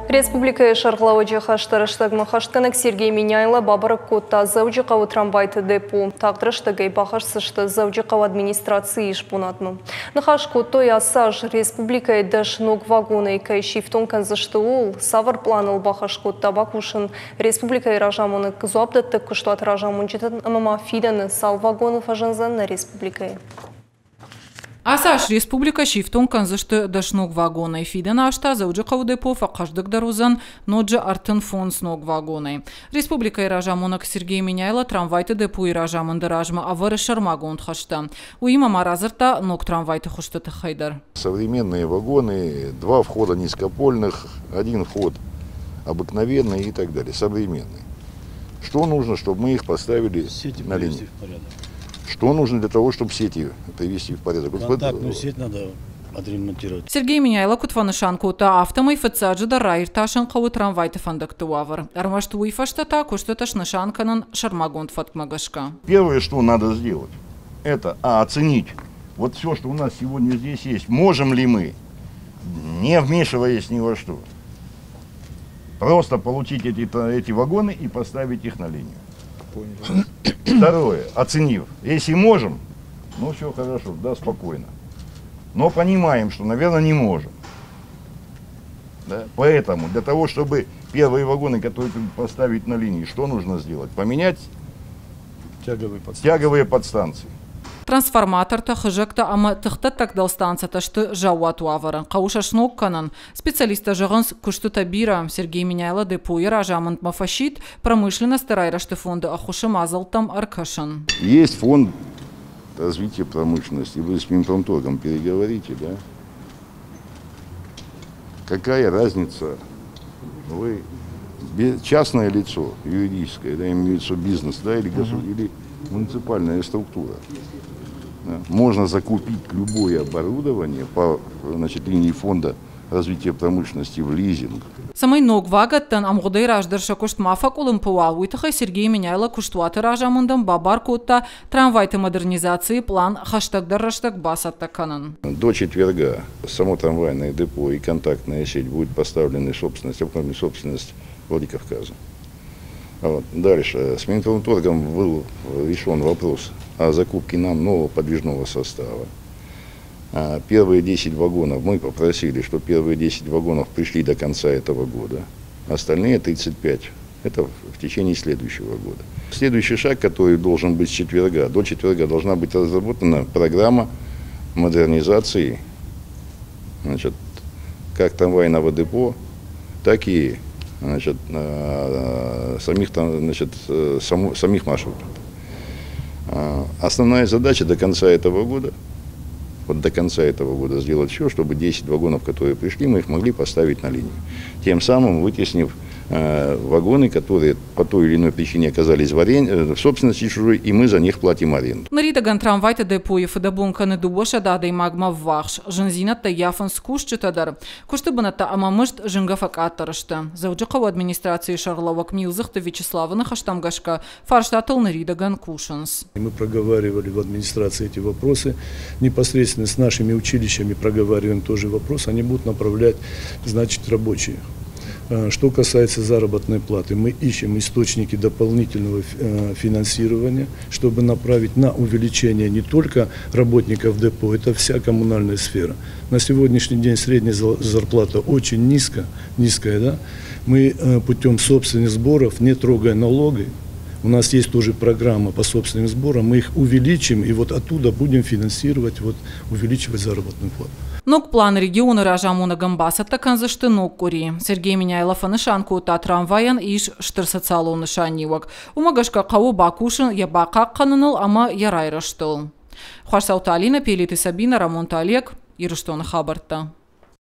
Республикӕйы сӕргълӕууӕджы хӕстӕ рӕстӕгмӕ ӕххӕстгӕнӕг Сергей Меняйло бабӕрӕг кодта Дзӕуджыхъӕуы трамвайты депо. Тагъд рӕстӕгӕй бахӕсдзысты Дзӕуджыхъӕуы администрацийы исбонадмӕ. Ныхас кодтой, ацы аз республикӕйы 10 ног вагонӕй кӕй сифтонг кӕндзысты, ууыл. Цавӕр пъланыл бахӕс кодта бакусын республикӕйы разамонӕг, дзуапдӕттӕг куыстуаты разамонджытӕн ӕмӕ ма фидӕны цал вагоны фӕзындзӕн нӕ республикӕйы? Ацы аз республикӕ сифтонг кӕндзысты 10 ног вагонӕй. Фидӕн аз та Дзӕуджыхъӕуы депо фӕхъӕздыгдӕр уыдзӕн ноджы 35 ног вагонӕй. Республикӕйы разамонӕг Сергей Меняйло трамвайты депойы разамынды размӕ ӕвӕры сӕрмагонд хӕстӕ. Уыимӕ ма радзырдта ног трамвайты хуызты тыххӕй дӕр. Современные вагоны, два входа низкопольных, один вход обыкновенный и так далее, современный. Что нужно, чтобы мы их поставили Сети на привести линию? в порядок. Что нужно для того, чтобы сети привести в порядок? Вот Контактную сеть надо отремонтировать. Сергей Меняйло куыд фӕнысан кодта, афтӕмӕй фыццаджыдӕр раиртасын хъӕуы трамвайты фӕндӕгты уавӕр. Ӕрмӕст уый фӕстӕ та куыстытӕ снысан кӕнын сӕрмагонд фӕткмӕ гӕсгӕ. Первое, что надо сделать, это оценить вот все, что у нас сегодня здесь есть. Можем ли мы, не вмешиваясь ни во что, просто получить эти вагоны и поставить их на линию. Второе, оценив, если можем, ну все хорошо, да, спокойно. Но понимаем, что, наверное, не можем. Да? Поэтому для того, чтобы первые вагоны, которые поставить на линии, что нужно сделать? Поменять Тяговые подстанции. Тяговые подстанции. Трансформатортӕ, хызӕгтӕ ӕмӕ тыхдӕттӕг дӕлстанцӕтӕ сты заууат уавӕры. Хъӕуы сӕ сног кӕнын. Специалисттӕ зӕгъынц, куыстытӕ бирӕ. Сергей Меняйло депойы разамындмӕ фӕсидт промышленносты райрӕзты фонды ӕххуысы мадзӕлттӕм ӕркӕсын. Есть фонд развития промышленности. Вы с Минпромторгом переговорите, да? Какая разница? Вы частное лицо, юридическое, да, имеется бизнес, да, или муниципальная структура. Да. Можно закупить любое оборудование по, значит, линии фонда развития промышленности в лизинг. Цӕмӕй ног вагӕттӕн ӕмгъуыдӕй раздӕр сӕ куыст ма фӕкъуылымпы уа, уый тыххӕй Сергей Меняйло куыстуаты разамындӕн бабар кодта трамвайты модернизацийы план хӕстӕгдӕр рӕстӕг бацӕттӕ кӕнын. До четверга само трамвайное депо и контактная сеть будут поставлены в собственность, оформлены в собственность Владикавказа. Вот. Дальше. С Минпромторгом был решен вопрос о закупке нам нового подвижного состава. Первые 10 вагонов мы попросили, чтобы первые 10 вагонов пришли до конца этого года. Остальные 35 это в течение следующего года. Следующий шаг, который должен быть с четверга, до четверга должна быть разработана программа модернизации, значит, как трамвайного депо, так и, значит, самих, там, значит, самих маршрутов. Основная задача до конца этого года, вот до конца этого года сделать все, чтобы 10 вагонов, которые пришли, мы их могли поставить на линию. Тем самым вытеснив вагоны, которые по той или иной причине оказались в собственности чужой, и мы за них платим аренду. Ныридӕгӕн трамвайты депойы фыдӕбон кӕны 200 адӕймагмӕ ввахс. Зындзинӕдтӕ ййафынц кусджытӕ дӕр. Куысты бынӕттӕ ӕмӕ мызд зынгӕ фӕкъаддӕр сты. Дзӕуджыхъӕуы администрацийы сӕргълӕууӕг Милдзыхты Вячеславы ныхӕстӕм гӕсгӕ фарстатыл ныридӕгӕн кусынц. Мы проговаривали в администрации эти вопросы. Непосредственно с нашими училищами проговариваем тоже вопрос. Они будут направлять, значит, рабочие. Что касается заработной платы, мы ищем источники дополнительного финансирования, чтобы направить на увеличение не только работников депо, это вся коммунальная сфера. На сегодняшний день средняя зарплата очень низкая, да? Мы путем собственных сборов, не трогая налоги, у нас есть тоже программа по собственным сборам, мы их увеличим и вот оттуда будем финансировать, вот, увеличивать заработную плату. Ног план регионы разамонӕгӕн бацӕттӕ кӕндзысты ног къуыри. Сергей Меняйло фӕнысан кодта, трамвайӕн ис стыр социалон нысаниуӕг. Уымӕ гӕсгӕ хъӕуы бакусын йӕ бахъахъхъӕныныл ӕмӕ йӕ райрӕзтыл. Хуасауты Алина, Пелиты Сабина, Рамонты Олег, Ирыстоны хабӕрттӕ.